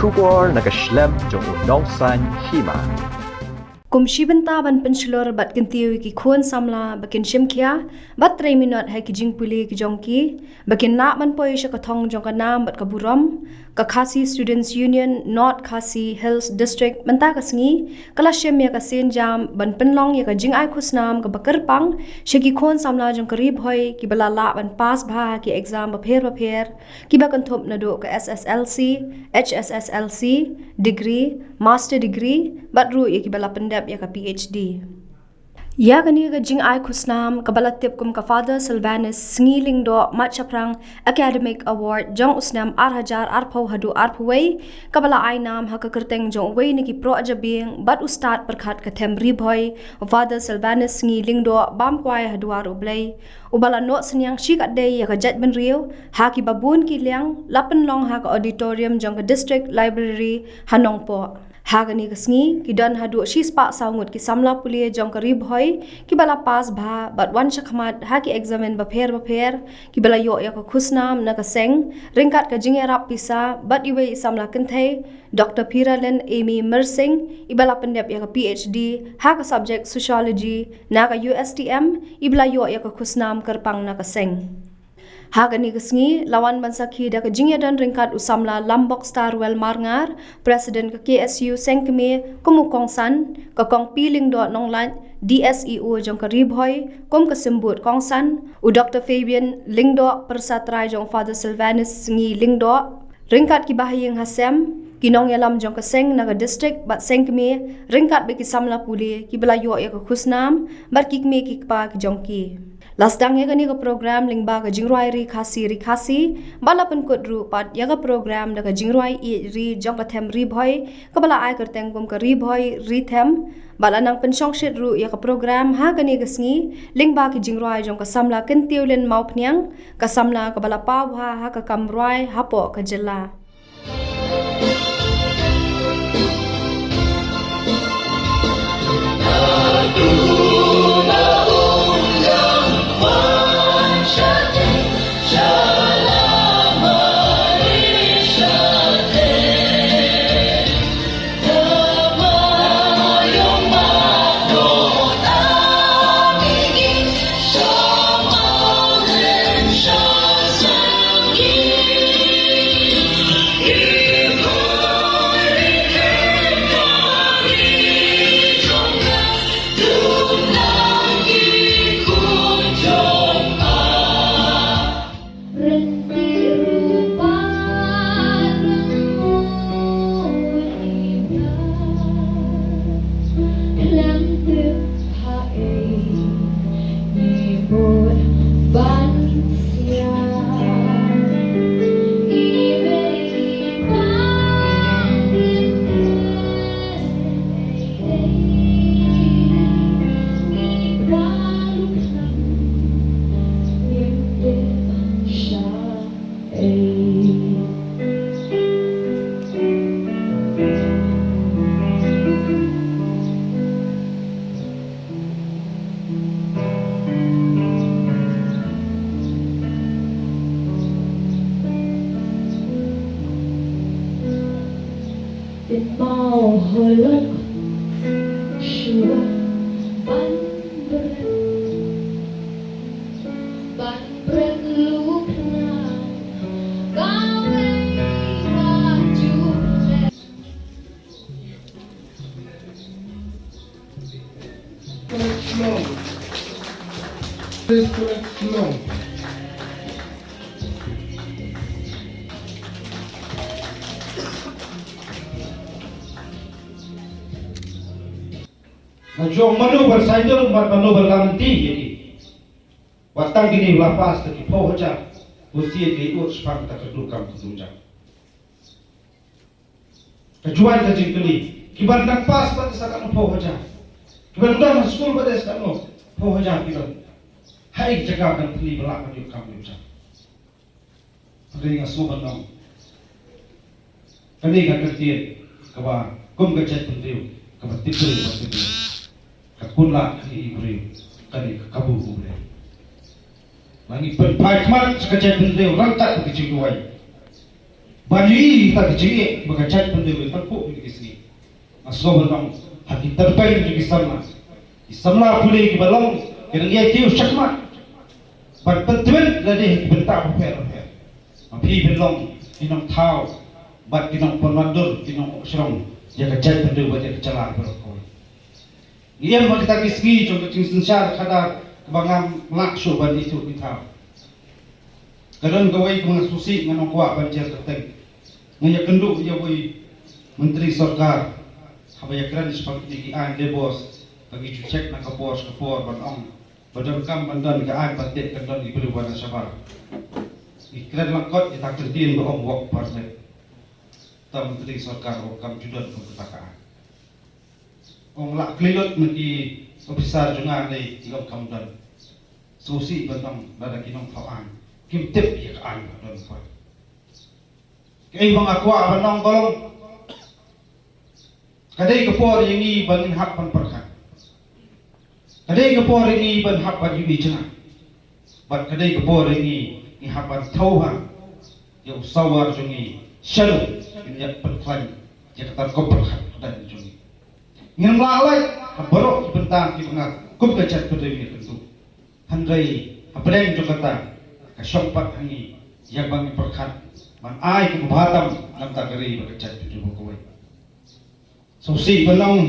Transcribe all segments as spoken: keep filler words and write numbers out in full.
Khubor na ka shlem jong u nongsan hima. Kum shi bynta ban pynshlur bad kyntiew ïa ki khun samla ba kin shim khia bad trei minot ha ki jingpule ki jong ki, ba kin lah ban poi sha ka thong jong ka nam bad ka burom, ka Khasi Students Union North Khasi Hills District mynta ka sngi ka la shim ïa ka sienjam ban pynlong ïa ka jingai khusnam kaba kyrpang sha ki khun samla jong ka Ri Bhoi kiba la lah ban pass bha ha ki exam bapher bapher kiba kynthup naduh ka S S L C, H S S L C, degree, master degree, bad ruh ïa kiba la pyndep ïa ka P H D. Ïa kane ka jingai khusnam kaba la tip kum ka Father Sylvanus Sngi Lyngdoh Mat Shaphrang Academic Award jong u snem ar hajar arphew haduh arphew wei, kaba la ai nam ha ka kyrteng jong uwei na ki proh jabieng bad u stad pyrkhat ka them Ri Bhoi, u Father Sylvanus Sngi Lyngdoh Bamkwai ha Dwar U Blei, uba la noh synñiang shikatdei ïa ka jaitbynriew ha kiba bun ki liang, la pynlong ha ka auditorium jong ka District Library ha Nongpoh. Ha kane ka sngi ki don haduh shispah saw ngut ki samla pule jong ka Ri Bhoi kiba la pass bha bad wan shakhmat ha ki eksamin bapher bapher kiba la ïoh ïa ka khusnam na ka seng ryngkat ka jingïarap pisa bad iwei i samla kynthei, Doctor Piralin Amy Myrsing, iba la pyndep ïa ka P H D ha ka subject Sociology na ka U S T M, iba la ïoh ïa ka khusnam kyrpang na ka seng. Ha kane ka sngi la wan ban sakhi da ka jingïadon ryngkat u samla Lambok Starwell Marngar, President ka K S U Sengkmie, kum u kongsan, ka Kong P Lyngdoh Nonglait, D S E O jong ka Ri Bhoi kum ka symbud kongsan, u Doctor Fabian Lyngdoh, pyrsa trai jong Father Sylvanus Sngi Lyngdoh, ryngkat ki bahaïing hasem, ki nongïalam jong ka seng na ka district bad Sengkmie, ryngkat bad ki samla pule kiba la ïoh ïa ka khusnam bad ki kmie ki kpa ki jong ki. La sdang ïa kane ka program lyngba ka jingrwai Ri Khasi Ri Khasi, bad la pynkut ruh pat ïa ka program da ka jingrwai ïeit ri jong ka them Ri Bhoi kaba la ai kyrteng kum ka Ri Bhoi Ri Them, bad la nang pynshongshit ruh ïa ka program ha kane ka sngi lyngba ki jingrwai jong ka samla Kyntiewlin Mawphniang, ka samla kaba la paw bha ha ka kam rwai hapoh ka jylla. Nga jong mano bar saidor, bar mano bar lamti ïa ki. Wat tang kine ba la pass da ki phew hajar, u sien ki ut shaphang ta ka dukam ka dum jam. Ka juan ka jingkylli, ki ban dang pass pat sa katno phew hajar. Ki ban dang skul pat sa katno phew hajar ki ban. Hai jaka kan thli ba la ka dukam dum jam. Hynrei nga sngewbha ban ong, kane ka kyntien kaba kum ka jaitbynriew kaba tip briew ba tip briew, ka kular kane i briew, kane ka kabu u briew. Ba ngi pynphai khmat sha ka jaitbynriew ryngkat bad ka jingduwai. Ban ïohi ïa kita ki jingeh ba ka jaitbynriew ka tangkhuh ha kine ki sngi. Nga sngew ban ong ha ki tyrpeng jong ki samla, ki samla pule kiba long ki nongïathuh shakmat ban pyntbit lade ha ki bynta bapher bapher. Ma phi phin long ki nongthaw bad ki nongpynwandur, ki nongkohnguh shnong ïa ka jaitbynriew bad ïa ka jylla baroh kawei. Ngi ïam ha kita ki sngi jong ka jingsynshar khadar kaba ngam lah shuh ban ithuh ithaw. Ka don kawei kaba nga sngewsih, ngan ong kwah ban jer kyrteng. Nga ïakynduh ïa uwei u myntri sorkar haba ïakren shaphang kine ki aiñ divorce, ba ngi ju check na ka por sha ka por ban ong ba donkam ban don ka aiñ ban tip kan don ki briew ba na shabar. Ngi kren lyngkot ïa ka kyntien ba ong work permit. Te u myntri sorkar u ong kam ju don kum kata ka aiñ. U ong lah kylli lut na ki ophisar jong nga, hynrei ki ong kam don. Sngewsih ban ong lada ki nongthaw aiñ kim tip ïa ka aiñ ba don pat. Kaei ba nga kwah ban ong ka long, ka dei ka por ïa ngi ban ngin hap ban pyrkhat. Ka dei ka por ïa ngi ban hap ban ïohi jngai. Bad ka dei ka por ïa ngi, ngi hap ban thew ha ïa u sawar jong ngi, shano ngin ïa pynkhlaiñ ïa kata ka pyrkhat kdang jong ngi. Ngim lah lait ha baroh ki bynta kiba nga kum ka jaitbynriew ngi ïakynduh. Hynrei hapdeng jong kata, ka shong pat ha ngi ïa ba ngin pyrkhat ban ai kaba bha tam na ka bynta ka ri bad ka jaitbynriew baroh kawei. Sngewsih ban ong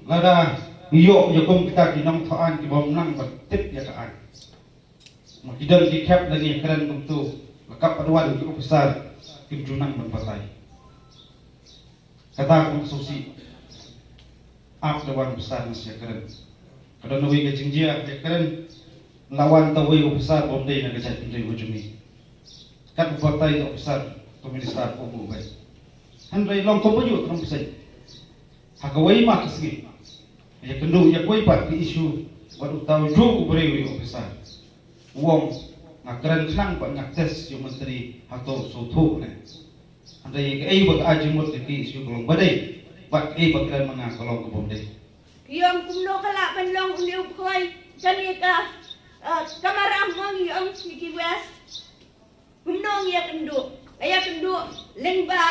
lada ngi ïoh ïa kum kita ki nongthaw aiñ ki bym nang ban tip ïa ka aiñ. Ma ki don ki khep lane ïakren kumto, la kap pat wan ki ophisar kim ju nang ban batai. Kata ka sngewsih. Ap da wan ophisar na ïakren. Ka don uwei ka jingjia ïakren, la wan ta uwei ophisar bym dei na ka jaitbynriew jong ngi. Kat u batai da ophisar, ka minister ko mu bai. Hynrei long kumba ïoh tang phisai. Ha kawei ma ka sngi, ïakynduh ïa kawei pat ka issue bad uta u juh u briew u ophisar. U ong nga kren khnang bad nga test ïa u myntri hato u sngewthuh ne. Hynrei kaei ba ka ai jingmut ïa ka issue ka long ba dei, bad kaei ba kren ma nga ka long ka bym dei. Ki ong kumno ka lah ban long une u Bhoi, kane ka, eh, ka maram mo ngi ong ïa ki West. Kumno ngi ïakynduh? Nga ïakynduh lyngba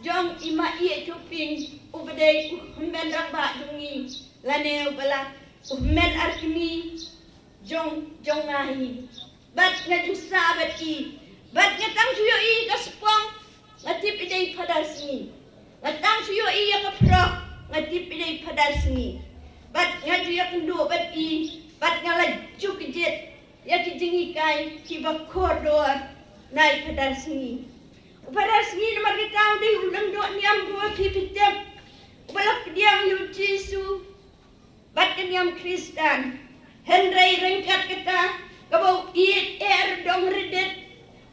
jong i Ma Ïeit Hoping, uba dei u hynmen rangbah jong ngi, lane uba la u hynmen arkmie jong, jong nga hi. Bad nga ju sah bad i, bad nga tang ju ïohi ka spong, nga tip i dei Phadar Sngi. Nga tang ju ïohi ïa ka phrok, nga tip i dei Phadar Sngi. Bad nga ju ïakynduh bad i, bad nga la ju kjit ïa ki jinghikai kiba kordor na i Phadar Sngi. U Phadar Sngi namar kata u dei u lyngdoh niam, kumba phi tip, uba la pdiang ïa u Jisu bad ka niam Khristan. Hynrei ryngkat kata, kaba u ïeit eh ardong rdit,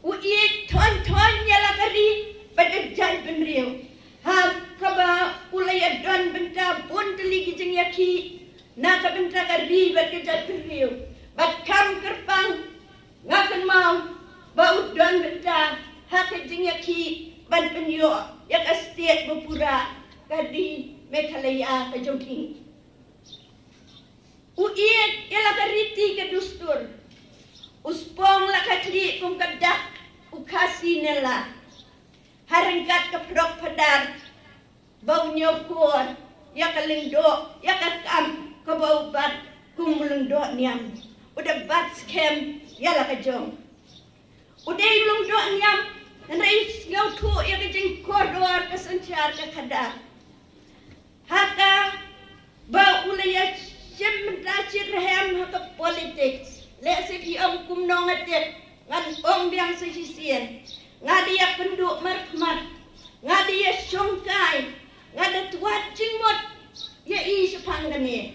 u ïeit thon thon ïa la ka ri bad ka jaitbynriew. Ha kaba u la ïadon bynta bun tylli ki jingïakhih na ka bynta ka ri bad ka jaitbynriew. Bad kam kyrpang, nga kynmaw ba u don bynta ha ka jingïakhih ban pynïoh ïa ka state ba pura ka ri Meghalaya ka jong ngi. U ïeit ïa la ka riti ka dustur. U spong la ka khlieh kum ka dak u Khasi ne la. Ha ryngkat ka phrok Phadar ba u ñiewkor ïa ka lyngdoh, ïa ka kam kaba u bat kum u lyngdoh niam. U da bat skhem ïa la ka jong. U dei u lyngdoh niam, hynrei u sngewthuh ïa ka jingkordor ka synshar ka khadar. Ha kaba u la ïa shim bynta shitrhem ha ka politics. Lehse phi ong kumno nga tip, ngan ong biang sa shisien. Nga da ïakynduh markhmat, nga da ïashongkai, nga da twad jingmut ïa i shaphang kane.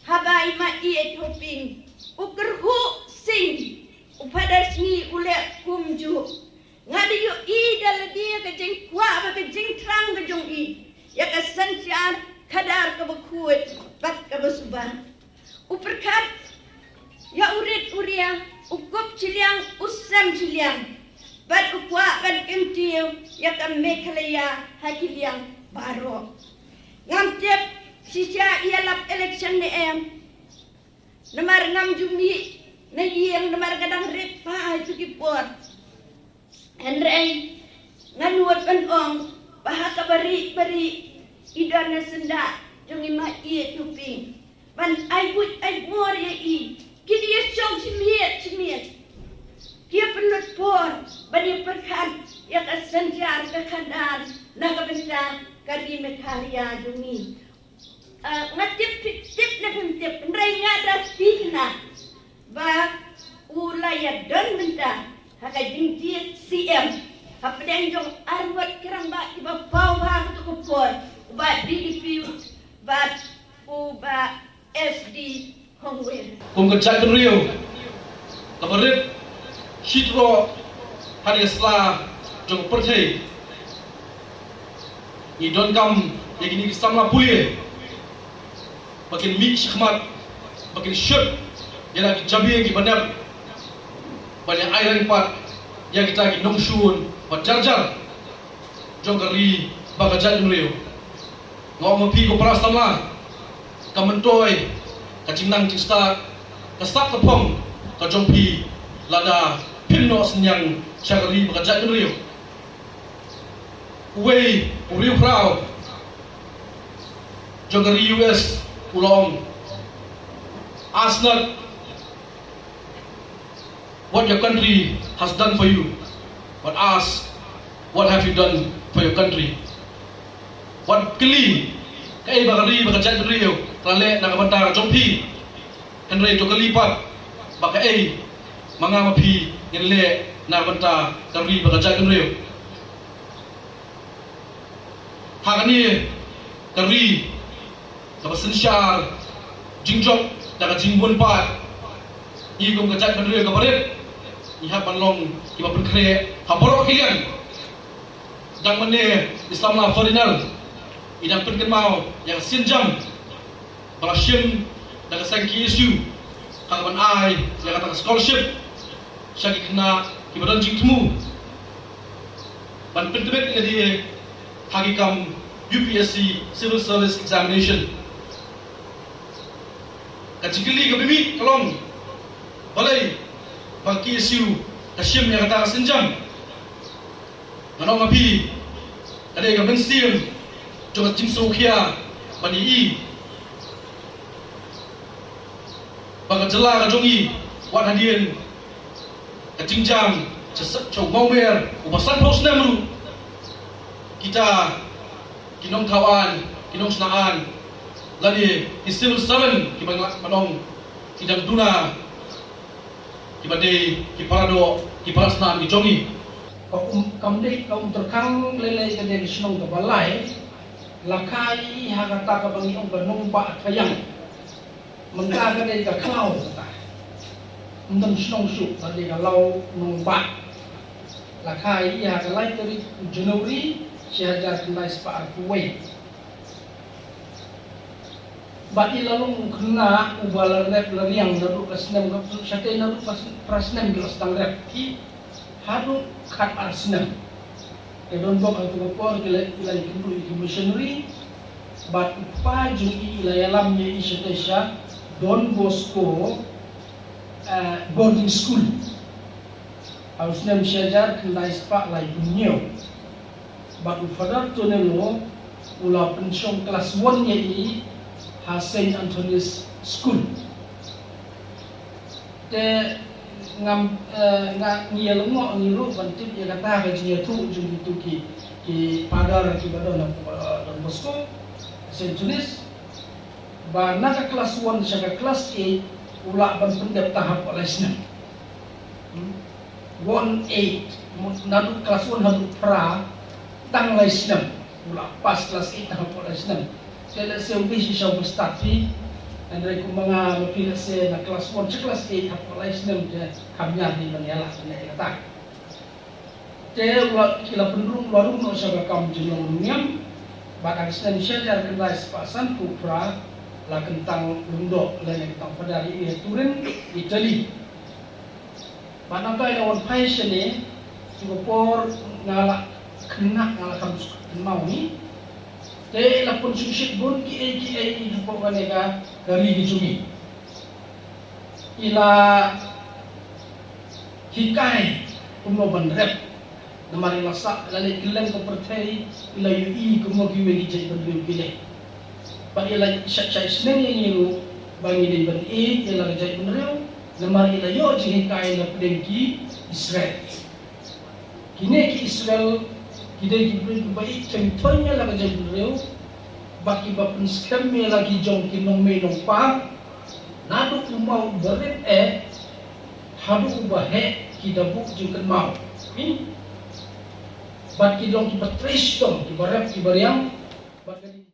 Haba i Ma Ïeit Hoping u kyrhuh sing, u Phadar Sngi u leh kumjuh. Nga da ïohi da lade ka jingkwah bad ka jingthrang ka jong i ïa ka synshar khadar kaba khuid bad kaba suba. U pyrkhat ïa u rit u ria, u kup shiliang, u sem shiliang. Bad u kwah ban kyntiew ïa ka Meghalaya ha ki liang baroh. Ngam tip shisha i ïalap election ne em. Namar ngam ju mih na ïing, namar ka dang rit bha ha ki por. Hynrei Ngan wad ban ong ba ha ka bari bari i don na syndah jong i ma i u ping ban ai buit ai bor ïa i. Ki dei ïa shong shimiet shimiet, ki ïa pynlut por ban ïa pyrkhat ïa ka synshar ka khadar na ka bynta ka ri Meghalaya jong i. Ah, nga tip, tip ne phim tip, hynrei nga da tip na ba u la ïa don mynta ha ka jingjied C M hapdeng jong arwat ki rangbah kiba paw bha ha kato ka por, u Bah D D P, bad u Bah S D Hongwer. Kum ka jaitbynriew kaba rit shi troh ha ri sla jong ka pyrthei, ngi donkam ïa kine ki samla pule ba kin mih shakhmat, ba kin shut ïa la ki jabieng kiba nep, ba kin ai rangpat ïa kita ki nongshun ba jar jar jong ka ri bad ka jaitbynriew. Nga ong ïa phi ko para samla, ka myntoi, ka jingnang jingstad, ka sap ka phong ka jong phi lada phim noh synñiang sha ka ri bad ka jaitbynriew. Uwei u riewkhraw jong ka ri U S u la ong, ask not what your country has done for you, but ask what have you done for your country. Wat kylli kaei ba ka ri bad ka jaitbynriew ka la leh na ka bynta ka jong phi, hynrei to kylli pat ba kaei ma nga ma phi ngin leh na ka bynta ka ri bad ka jaitbynriew. Ha kane ka ri kaba synshar jingjop da ka jingbun pat, ngi kum ka jaitbynriew kaba rit ngi hap ban long kiba pynkhreh ha baroh ki liang. Dang mynne i samla Ferdinand i dang pynkynmaw ïa ka sienjam ba la shim da ka seng K S U ha kaban ai ïa kata ka scholarship sha ki khynnah kiba don jingthmu ban pyntbit ïa lade ha ki kam U P S C Civil Service Examination. Ka jingkylli kaba mih ka long, balei ba ka K S U ka shim ïa kata ka sienjam? Ngan ong ïa phi, ka dei ka mynsiem jong ka jingsngewkhia ban ïohi ba ka jylla ka jong ngi wat hadien ka jingjam sha, sha u mawmer uba sanphew snem ruh, kita ki nongthaw aiñ, ki nongshna aiñ, lane ki civil servant kiba ngi lah ban ong ki dang duna, kiba dei ki paradoh, ki parasnam ki jong ngi. Ka um, kam dei ka Umtyrkhang lei lei, ka dei ka shnong kaba lai. La kha ïa i ha kata kaba ngi ong ka nongbah Khayang. Mynta ka dei ka khlaw kata. Ym don shnong shuh, ka dei ka law nongbah. La kha ïa i ha ka lai tarik u January shi hajar khyndai spah arphew wei. Bad i la long u khynnah uba la rep la riang naduh ka snem ka, shatei naduh ka s-, phra snem ki la sdang rep ki haduh khat ar snem. Te don bok ha kata ka por ki la, ki la ïakynduh ïa ki missionary. Bad u kpa jong i i la ïalam ïa i shatei sha Don Bosco, eh, boarding school ha u snem shi hajar khyndai spah laiphew hynñiew. Bad u Father Tonello u la pynshong klas one ïa i ha Saint Anthony's School. Te ngam, eh, nga, ngi ïa lyngngoh ngi ruh ban tip ïa kata ka jingïathuh jong kito ki, ki father kiba don ha, eh, Don Bosco, Saint Anthony's. Ba na ka klas one sha ka klas eight u lah ban pyndep tang hapoh lai snem. Hmm? One eight, naduh klas one haduh phra, tang lai snem. U lah pass klas eight tang hapoh lai snem. Te lehse u dei shisha uba start hi, hynrei kumba nga ma phi lehse na klas one sha klas eight hapoh lai snem te kham ñiar hi ban ïalah ban ïalah kata. Te u la, ki la pynrung, u la rung noh sha ka kam jinglong longïam. Bad ha ka snem shi hajar khyndai spah sanphew phra la kyntang lyngdoh lane kyntang padar ïa i ha Turin, Italy. Bad nangta i la wan phai shane, ha ka por nga la khynnah, nga la kham suk kynmaw hi. Te i la pynsngewsih bun kiei kiei hapoh kane ka, ka ri ka jong ngi. I la hikai kumno ban rep. Namar i la sah, i la leit kylleng ka pyrthei, i la ïohi kumno kiwei ki jaitbynriew ki leh. Bad i la shah shah sneng ïa ngi ruh ba ngi dei ban ïeit ïa la ka jaitbynriew, namar i la ïoh jinghikai na pdeng ki Israel. Kine ki Israel ki dei ki briew kiba ïeit theng theng ïa la ka jaitbynriew, bad kiba pynskhem ïa la ki jong ki nongmei nongpa, naduh u maw uba rit eh haduh uba heh ki da buh jingkynmaw. Bad ki long kiba trei shitom, kiba rep kiba riang, bad ka dei